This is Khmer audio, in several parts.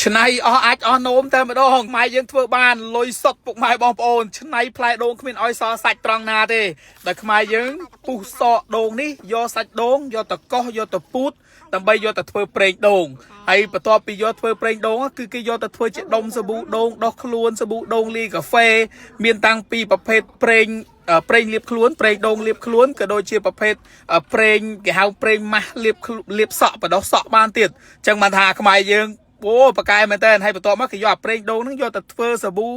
ឆ្នៃអស់អាចអស់នោមតែម្ដងម៉ែយើងធ្វើបានលុយសុតពុកម៉ែបងប្អូនឆ្នៃផ្លែដូងគ្មានឲ្យសល់សាច់ត្រង់ណាទេដែលខ្មែរយើងពុះសកដូងនេះយកសាច់ដូងយកទៅកោសយកទៅពូតដើម្បីយកទៅធ្វើប្រេងដូងហើយបន្ទាប់ពីយកធ្វើប្រេងដូងគឺគេយកទៅធ្វើជាដុំសាប៊ូដូងដោះខ្លួនសាប៊ូដូងលាយកាហ្វេមានតាំងពីប្រភេទប្រេង ប្រេងលាបខ្លួនប្រេងដូងលាបខ្លួនក៏ដូចជាប្រភេទប្រេងគេហៅប្រេងម៉ាស់លាបខ្លួនលាបសក់បដោះសក់បានទៀតអញ្ចឹងបានថាខ្មែរយើងអូប៉កែមែនតើហើយបន្ទាប់មកគេយកអាប្រេងដូងហ្នឹងយកទៅធ្វើសាប៊ូ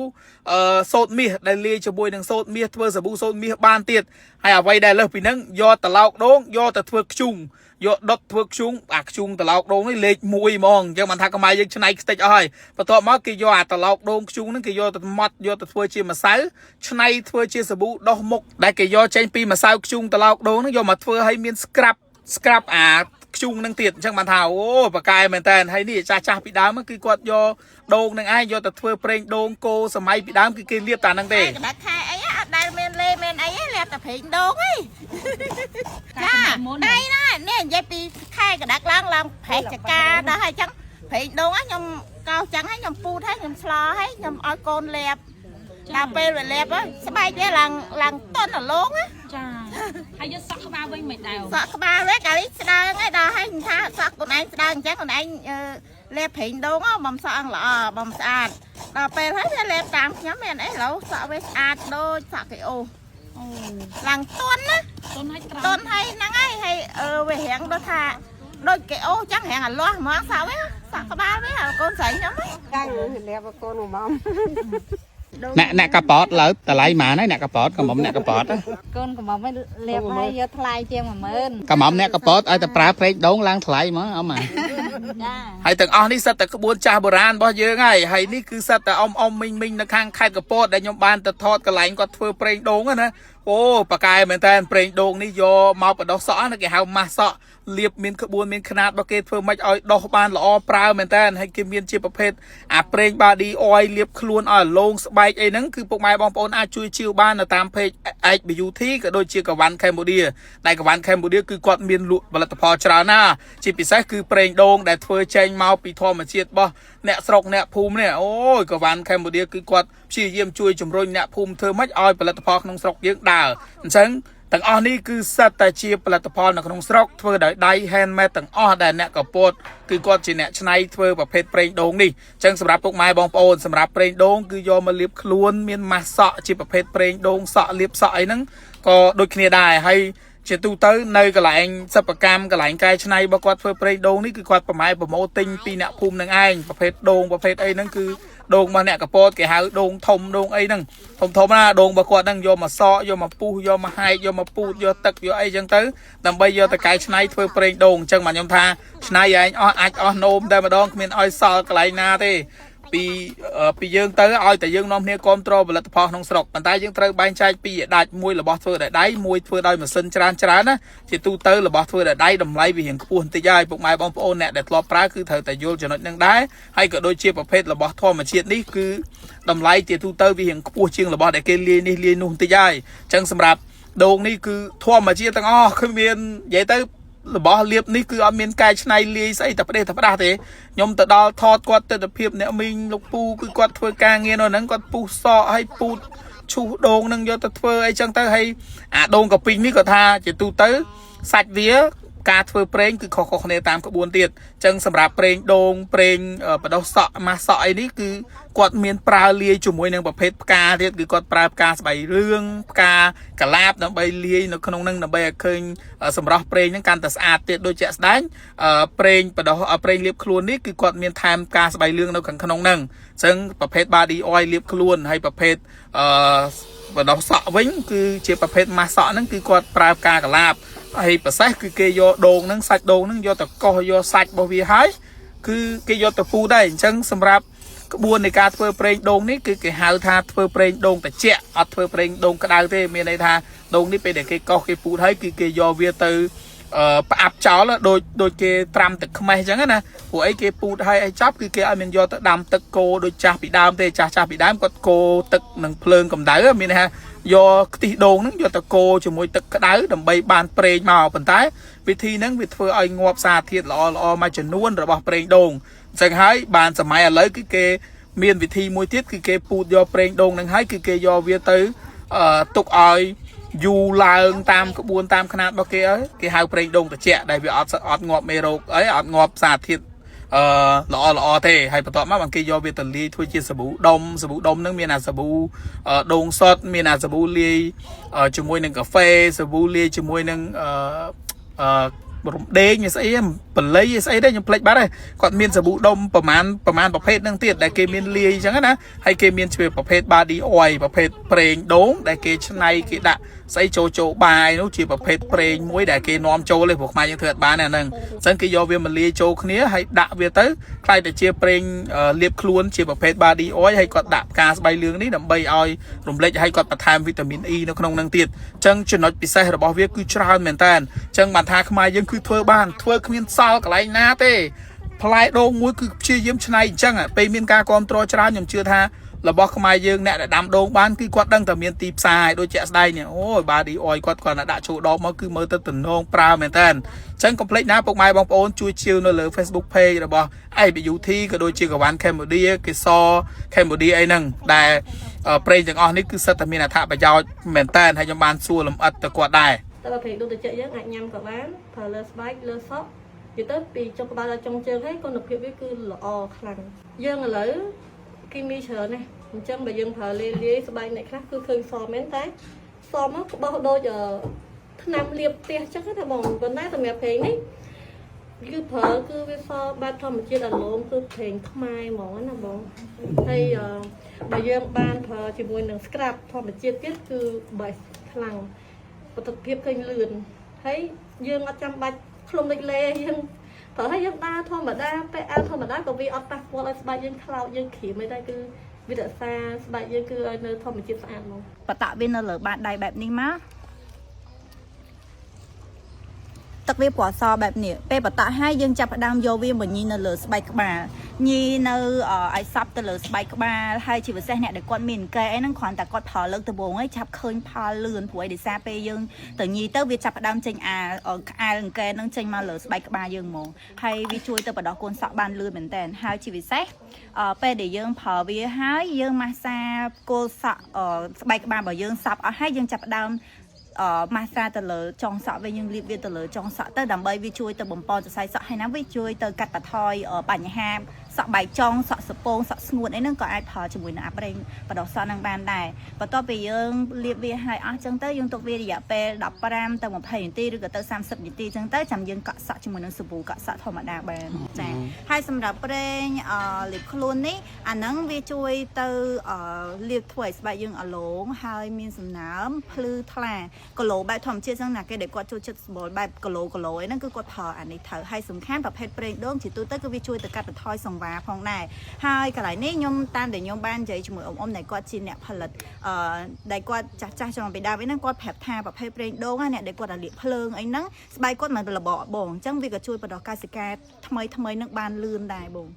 អឺសូត្រមាសដែលលាយជាមួយនឹងសូត្រមាសធ្វើសាប៊ូសូត្រមាសបានទៀតហើយអ្វីដែលលើសពីហ្នឹងយកត្រឡោកដូងយកទៅធ្វើខ្ជុងយកដុតធ្វើខ្ជុងអាខ្ជុងត្រឡោកដូងនេះលេខ1ហ្មងអញ្ចឹងបានថាខ្មែរយើងឆ្នៃខ្ទេចអស់ហើយបន្ទាប់មកគេយកអាត្រឡោកដូងខ្ជុងហ្នឹងគេយកទៅម៉ត់យកទៅធ្វើជាម្សៅឆ្នៃធ្វើជាសាប៊ូដោះមុខដែលគេយកចេញពីម្សៅខ្ជុងត្រឡោកដូងហ្នឹងយកមកធ្វើឲ្យមាន scrub scrub អាខ្ជុងនឹងទៀតអញ្ចឹងបានថាអូប៉កែមែនតើហើយនេះចាស់ចាស់ពីដើមគឺគាត់យកដូងនឹងឯងយកទៅធ្វើប្រេងដូងគោសម័យពីដើមគឺគេលាបតាហ្នឹងទេ កណ្ដាច់ខែអីអត់ដែលមានលេមានអីទេលាបតែប្រេងដូងឯងចាដៃណានេះនិយាយពីខែកណ្ដាច់ឡើងឡើងប្រេះចកាដល់ហើយចឹងប្រេងដូងខ្ញុំកោសចឹងហើយខ្ញុំពូតហើយខ្ញុំស្លហើយខ្ញុំឲ្យកូនលាបដល់ពេលវាលាបស្បែកវាឡើងឡើងតុនអលង ចាហើយយកសក់ក្បាលវិញមិនដែរ សក់ក្បាលវាកាលនេះស្ដើងហើយដល់ហើយថាសក់ខ្លួនឯងស្ដើងអញ្ចឹងខ្លួនឯងលាបប្រេងដូងបំសក់អង្គល្អបំស្អាតដល់ពេលហើយវាលាបតាមខ្ញុំមានអីឡូវសក់វាស្អាតដូចសក់គេអូ អូ ឡើងទន់ណា តុនឲ្យត្រង់ ទន់ហើយហ្នឹងហើយហើយអឺវារាងដូចថាដូចគេអូចឹងរាងអាលាស់ហ្មងសក់វាសក់ក្បាលវាកូនស្រីខ្ញុំហ្នឹង តាំងលាបកូនមក អ្នកអ្នកកប៉ោតលើតម្លៃម៉ានហើយអ្នកកប៉ោតកំមុំអ្នកកប៉ោត កូនកំមុំឲ្យលាបឲ្យយកថ្លៃជាង10000 កំមុំអ្នកកប៉ោតឲ្យតែប្រើប្រេងដូងឡើងថ្លៃហ្មងអម ចា ហើយទាំងអស់នេះសិតតែក្បួនចាស់បុរាណរបស់យើងហើយហើយនេះគឺសិតតែអ៊ំអ៊ំមីងមីងនៅខាងខេត្តកពតដែលខ្ញុំបានទៅថតកន្លែងគាត់ធ្វើប្រេងដូងណាអូប៉កែមែនតើប្រេងដូងនេះយកមកបដោះសក់ណាគេហៅម៉ាស់សក់លាបមានក្បួនមានខ្នាតរបស់គេធ្វើម៉េចឲ្យដោះបានល្អប្រើមែនតើហើយគេមានជាប្រភេទអាប្រេង body oil លាបខ្លួនឲ្យលងស្បែកអីហ្នឹងគឺពុកម៉ែបងប្អូនអាចជួយជាវបាននៅតាម page X Beauty ក៏ដូចជាកវ៉ាន់ Cambodia ដែលកវ៉ាន់ Cambodia គឺគាត់មានលក់ផលិតផលច្រើនណាស់ជាពិសេសគឺប្រេងដូងដែលធ្វើចេញមកពីធម្មជាតិរបស់អ្នកស្រុកអ្នកភូមិនេះអូយកវ៉ាន់ Cambodia គឺគាត់ព្យាយាមជួយជំរុញអ្នកភូមិធ្វើម៉េចឲ្យផលិតផលក្នុងស្រុកយើងដើរអញ្ចឹងទាំងអស់នេះគឺសិតតែជាផលិតផលនៅក្នុងស្រុកធ្វើដោយដៃ handmade ទាំងអស់ដែលអ្នកកពតគឺគាត់ជាអ្នកច្នៃធ្វើប្រភេទប្រេងដូងនេះអញ្ចឹងសម្រាប់ពុកម៉ែបងប្អូនសម្រាប់ប្រេងដូងគឺយកមកលាបខ្លួនមានម៉ាស់សក់ជាប្រភេទប្រេងដូងសក់លាបសក់អីហ្នឹងក៏ដូចគ្នាដែរហើយជាទូទៅនៅកន្លែងសិប្បកម្មកន្លែងកែច្នៃរបស់គាត់ធ្វើប្រេងដូងនេះគឺគាត់ប្រម៉ែប្រមូលទិញពីអ្នកភូមិនឹងឯងប្រភេទដូងប្រភេទអីហ្នឹងគឺដូងរបស់អ្នកកពតគេហៅដូងធំដូងអីហ្នឹងធំធំណាដូងរបស់គាត់ហ្នឹងយកមកសក់យកមកពុះយកមកហែកយកមកពូតយកទឹកយកអីចឹងទៅដើម្បីយកទៅកែច្នៃធ្វើប្រេងដូងអញ្ចឹងបាទខ្ញុំថាច្នៃឯងអស់អាចអស់នោមតែម្ដងគ្មានឲ្យសល់កន្លែងណាទេ ពីពីយើងទៅឲ្យតែយើងនាំគ្នាគ្រប់គ្រងផលិតផលក្នុងស្រុកប៉ុន្តែយើងត្រូវបែងចែកពីរដាច់មួយរបស់ធ្វើដោយដៃមួយធ្វើដោយម៉ាស៊ីនច្រើនច្រើនណាជាទូទៅរបស់ធ្វើដោយដៃតម្លៃវារៀងខ្ពស់បន្តិចហើយពុកម៉ែបងប្អូនអ្នកដែលធ្លាប់ប្រើគឺត្រូវតែយល់ចំណុចហ្នឹងដែរហើយក៏ដូចជាប្រភេទរបស់ធម្មជាតិនេះគឺតម្លៃជាទូទៅវារៀងខ្ពស់ជាងរបស់ដែលគេលាយនេះលាយនោះបន្តិចហើយអញ្ចឹងសម្រាប់ដូងនេះគឺធម្មជាតិទាំងអស់គ្មាននិយាយទៅរបស់លាបនេះគឺអត់មានកែច្នៃលាយស្អីតែផ្ដេសតែផ្ដាស់ទេខ្ញុំទៅដល់ថតគាត់ទស្សនភាពអ្នកមីងលោកពូគឺគាត់ធ្វើការងារនៅហ្នឹងគាត់ពុះសក់ហើយពូតឈូសដូងហ្នឹងយកទៅធ្វើអីចឹងទៅហើយអាដូងកាពីងនេះក៏ថាជាទូទៅសាច់វាការធ្វើប្រេងគឺខុសៗគ្នាតាមក្បួនទៀតអញ្ចឹងសម្រាប់ប្រេងដូងប្រេងបដោះសក់ម៉ាស់សក់អីនេះគឺគាត់មានប្រើលាយជាមួយនឹងប្រភេទផ្កាទៀតគឺគាត់ប្រើផ្កាស្បៃរឿងផ្កាកាឡាបដើម្បីលាយនៅក្នុងនឹងដើម្បីឲ្យឃើញសម្រស់ប្រេងហ្នឹងកាន់តែស្អាតទៀតដូចជាក់ស្ដែងប្រេងបដោះប្រេងលាបខ្លួននេះគឺគាត់មានថែមផ្កាស្បៃលឿងនៅខាងក្នុងហ្នឹងអញ្ចឹងប្រភេទ body oil លាបខ្លួនហើយប្រភេទអឺបដោះសក់វិញគឺជាប្រភេទម៉ាស់សក់ហ្នឹងគឺគាត់ប្រើផ្កាកាឡាបហើយប្រសេះគឺគេយកដូងហ្នឹងសាច់ដូងហ្នឹងយកទៅកោសយកសាច់របស់វាហើយគឺគេយកទៅពូដែរអញ្ចឹងសម្រាប់ក្បួននៃការធ្វើប្រេងដូងនេះគឺគេហៅថាធ្វើប្រេងដូងត្រជាក់អត់ធ្វើប្រេងដូងក្តៅទេមានន័យថាដូងនេះពេលដែលគេកោសគេពូតហើយគឺគេយកវាទៅអឺផ្អាប់ចោលដូចដូចគេត្រាំទឹកខ្មេះអញ្ចឹងណាព្រោះអីគេពូតហើយអីចាប់គឺគេឲ្យមានយកទៅដាំទឹកគោដូចចាស់ពីដើមទេចាស់ចាស់ពីដើមគាត់គោទឹកនឹងភ្លើងកម្ដៅមានន័យថាយកខ្ទិះដូងហ្នឹងយកទៅកូរជាមួយទឹកក្តៅដើម្បីបានប្រេងមកប៉ុន្តែវិធីហ្នឹងវាធ្វើឲ្យងាប់សារធាតុល្អល្អមួយចំនួនរបស់ប្រេងដូង អញ្ចឹងហើយបានសម័យឥឡូវគឺគេមានវិធីមួយទៀតគឺគេពូតយកប្រេងដូងនឹងហើយគឺគេយកវាទៅអឺទុកឲ្យយូរឡើងតាមក្បួនតាមខ្នាតរបស់គេហើយគេហៅប្រេងដូងត្រជាក់ដែលវាអត់អត់ងាប់មេរោគអីអត់ងាប់សារធាតុអឺល្អល្អទេហើយបន្ទាប់មកបានគេយកវាទៅលាយធ្វើជាសាប៊ូដុំសាប៊ូដុំហ្នឹងមានអាសាប៊ូដូងសុតមានអាសាប៊ូលាយជាមួយនឹងកាហ្វេសាប៊ូលាយជាមួយនឹងអឺអឺរំដេងស្អីបល័យស្អីដែរខ្ញុំភ្លេចបាត់ហើយគាត់មានសាប៊ូដុំប្រមាណប្រមាណប្រភេទហ្នឹងទៀតដែលគេមានលាយអញ្ចឹងណាហើយគេមានជាប្រភេទ body oil ប្រភេទប្រេងដូងដែលគេច្នៃគេដាក់ស្អីចូលចូលបាយនោះជាប្រភេទប្រេងមួយដែលគេនាំចូលទេព្រោះខ្មែរយើងធ្វើអត់បានទេអាហ្នឹងអញ្ចឹងគេយកវាមកលាយចូលគ្នាហើយដាក់វាទៅក្លាយទៅជាប្រេងលាបខ្លួនជាប្រភេទ body oil ហើយគាត់ដាក់ផ្កាស្បៃលឿងនេះដើម្បីឲ្យរំលេចហើយគាត់បន្ថែមវីតាមីន E នៅក្នុងហ្នឹងទៀតអញ្ចឹងចំណុចពិសេសរបស់វាគឺច្រើនមែនតើអញ្ចឹងបានថាខ្មែរយើងគឺធ្វើបានធ្វើគ្មានសល់កន្លែងណាទេផ្លែដូងមួយគឺព្យាយាមច្នៃអញ្ចឹងពេលមានការគ្រប់គ្រងច្រើនខ្ញុំជឿថារបស់ខ្មែរយើងអ្នកដែលដាំដូងបានគឺគាត់ដឹងតែមានទីផ្សារហើយដូចជាក់ស្ដែងនេះអូយ body oil គាត់គាត់ដាក់ចូលដបមកគឺមើលទៅទំនងប្រើមែនតើអញ្ចឹងកុំភ្លេចណាពុកម៉ែបងប្អូនជួយជាវនៅលើ Facebook page របស់ IBUT ក៏ដូចជាកវ៉ាន់ Cambodia កេសរ Cambodia អីហ្នឹងដែលប្រេងទាំងអស់នេះគឺសិតតែមានអត្ថប្រយោជន៍មែនតើហើយខ្ញុំបានសួរលម្អិតទៅគាត់ដែរ តែបើប្រេងដូងត្រជាក់យើងអាចញ៉ាំក៏បានប្រើលើស្បែកលើសក់និយាយទៅពីចុងក្បាលដល់ចុងជើងហើយគុណភាពវាគឺល្អខ្លាំងយើងឥឡូវគីមីច្រើនណាស់អញ្ចឹងបើយើងប្រើលាយលាយស្បែកអ្នកខ្លះគឺឃើញសមែនតែសមកក្បោះដូចថ្នាំលាបផ្ទះអញ្ចឹងណាបងប៉ុន្តែសម្រាប់ប្រេងនេះគឺប្រើគឺវាសបែបធម្មជាតិអាឡូមគឺប្រេងខ្មែរហ្មងណាបងហើយបើយើងបានប្រើជាមួយនឹង scrub ធម្មជាតិទៀតគឺ best ខ្លាំង ប្រសិទ្ធភាពឃើញលឿនហើយយើងអត់ចាំបាច់ឃ្លុំដូចលេយើងប្រើឲ្យយើងដើរធម្មតាពាក់អាវធម្មតាក៏វាអត់ប៉ះពាល់ឲ្យស្បែកយើងខ្លោចយើងក្រៀមអីដែរគឺវារក្សាស្បែកយើងគឺឲ្យនៅធម្មជាតិស្អាតហ្មង បតក់វានៅលើបាតដៃបែបនេះមកទឹកវាពណ៌សបែបនេះពេលបតក់ហើយយើងចាប់ផ្ដើមយកវាមកញីនៅលើស្បែកក្បាលញីនៅឲ្យសប់ទៅលើស្បែកក្បាលហើយជាពិសេសអ្នកដែលគាត់មានអង្គែអីហ្នឹងគ្រាន់តែគាត់ផលលើកដំបូងឯងចាប់ឃើញផលលឿនព្រោះឯដោយសារពេលយើងទៅញីទៅវាចាប់ផ្ដើមចេញអាក្អែលអង្គែហ្នឹងចេញមកលើស្បែកក្បាលយើងហ្មងហើយវាជួយទៅបដោះកូនសក់បានលឿនមែនតើហើយជាពិសេសពេលដែលយើងប្រើវាហើយយើងម៉ាស្សាគល់សក់ស្បែកក្បាលរបស់យើងសប់អស់ហើយយើងចាប់ផ្ដើម អឺម៉ាស្សាទៅលើចុងសក់វិញយើងលាបវាទៅលើចុងសក់ទៅដើម្បីវាជួយទៅបំពន់សរសៃសក់ហើយណាវាជួយទៅកាត់បន្ថយបញ្ហាសក់បែកចុងសក់សពងសក់ស្ងួតអីហ្នឹងក៏អាចប្រើជាមួយនឹងអាប្រេងបដោះសក់ហ្នឹងបានដែរបន្ទាប់ពីយើងលាបវាហើយអស់ចឹងទៅយើងទុកវារយៈពេល15ទៅ20នាទីឬក៏ទៅ30នាទីចឹងទៅចាំយើងកក់សក់ជាមួយនឹងសាប៊ូកក់សក់ធម្មតាបានចាហើយសម្រាប់ប្រេងអឺលាបខ្លួននេះអាហ្នឹងវាជួយទៅអឺលាបធ្វើឲ្យស្បែកយើងអលងហើយមានសំណើមភ្លឺថ្លាគីឡូបែបធម្មជាតិចឹងណាគេដែលគាត់ចូលចិត្តសម្បុរបែបគីឡូគីឡូអីហ្នឹងគឺគាត់ប្រើអានេះត្រូវហើយសំខាន់ប្រភេទប្រេងដូងជាទូទៅគឺវាជួយទៅកាត់បន្ថយសង្វារផងដែរហើយកន្លែងនេះខ្ញុំតាមដែលខ្ញុំបាននិយាយជាមួយអ៊ំអ៊ំដែលគាត់ជាអ្នកផលិតអឺដែលគាត់ចាស់ចាស់ចំពីដើមអីហ្នឹងគាត់ប្រាប់ថាប្រភេទប្រេងដូងណាអ្នកដែលគាត់អាលៀកភ្លើងអីហ្នឹងស្បែកគាត់មិនរបកបងអញ្ចឹងវាក៏ជួយបដោះកោសិកាថ្មីថ្មីហ្នឹងបានលឿនដែរបង។